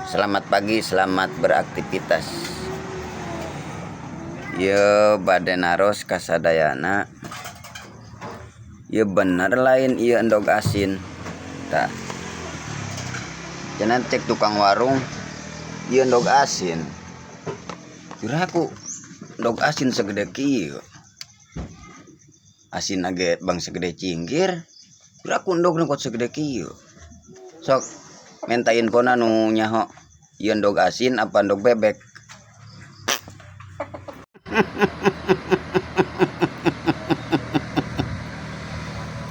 Selamat pagi, selamat beraktivitas. Ye, bade naros kasadayana. Ye, bener lain ieu endog asin? Tah. Cenah cek tukang warung ieu endog asin. Kira aku endog asin segede kieu. Asin ge bang segede cinggir. Kira aku endogna kot segede kieu. Sok menta infona nu nyaho. Ieu endog asin apa endog bebek?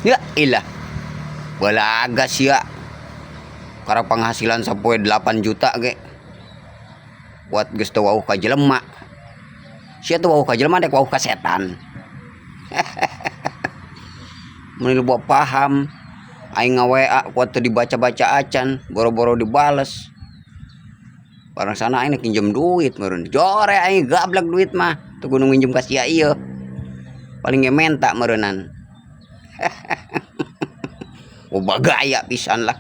Ya ilah. Balaga sia. Karena penghasilan sapoe 8 juta ge. Kuat geus teu wauh ka jelema. Sia teu wauh ka jelema dek wauh ka setan. Mun loba paham aing nga-WA kuat teu dibaca-baca acan, boro-boro dibales. Barang sana aing minjem duit meureun. Jore aing gablek duit mah, teu kudu minjem ka sia ieu. Paling ge menta meureunan. Oh, bagaya pisan lah.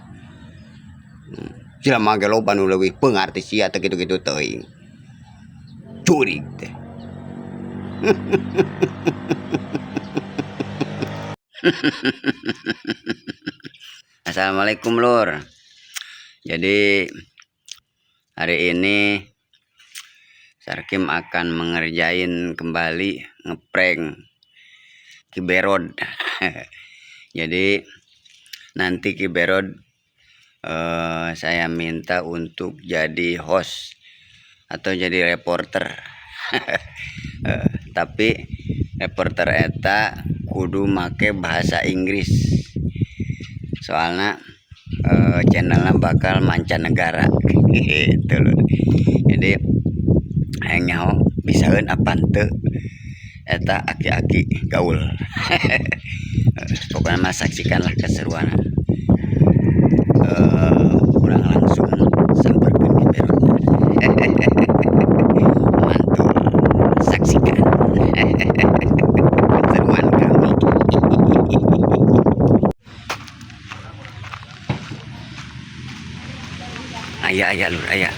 Jelema ge loba nu leuwih beunghar ti sia teh kitu-kitu teuing. Curig teh. Assalamualaikum lur. Jadi hari ini Sarkim akan mengerjain kembali ngeprank Ki Berod. Jadi nanti Ki Berod saya minta untuk jadi host atau jadi reporter. Tapi reporter eta kudu make bahasa Inggris. Soalnya channelnya bakal mancanegara gitu loh. Jadi hayang nyaho bisaeun apa henteu eta aki-aki gaul. Pokoknya mah saksikanlah keseruan. Kurang langsung samperkeun Ki Berod. Mantul. Saksikan keseruan kami. Aya, aya lur, aya.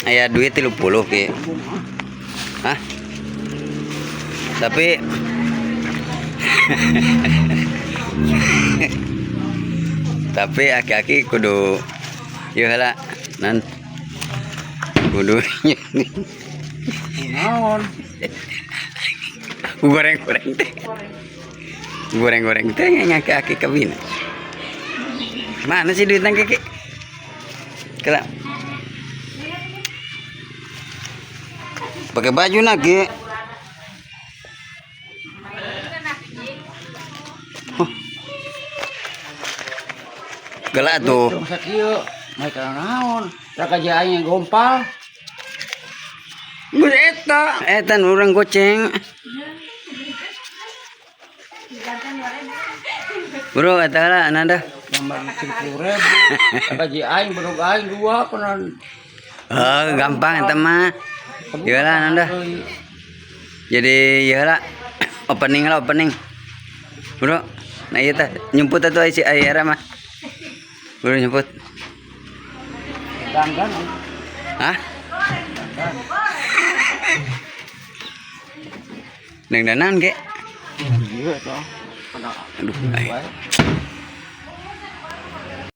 Aya duit 30 ki. Hah? Tapi aki-aki kudu ieu heula nan kudu Naon? Goreng-goreng teh. Goreng-goreng teh ngaki-aki kabina. Mana sih duitnya Kiki? Kela. Pakai baju nak Ki. Huh. Gelak tuh. Sakieu, mai kana naon? Raka aing gompal. Geus eta, eta nu urang goceng. Bro, eta lah Ananda. Gambar 30.000. Raka aing bedog aing dua konon. Oh, gampang eta mah. Ieu lah Ananda. Jadi ieu lah opening lah opening. Bro, nah ieu teh nyumput atuh si Ayera mah. Bro nyumput. Dangdan. Hah? Neng danan ge. Iya toh. Aduh, ay.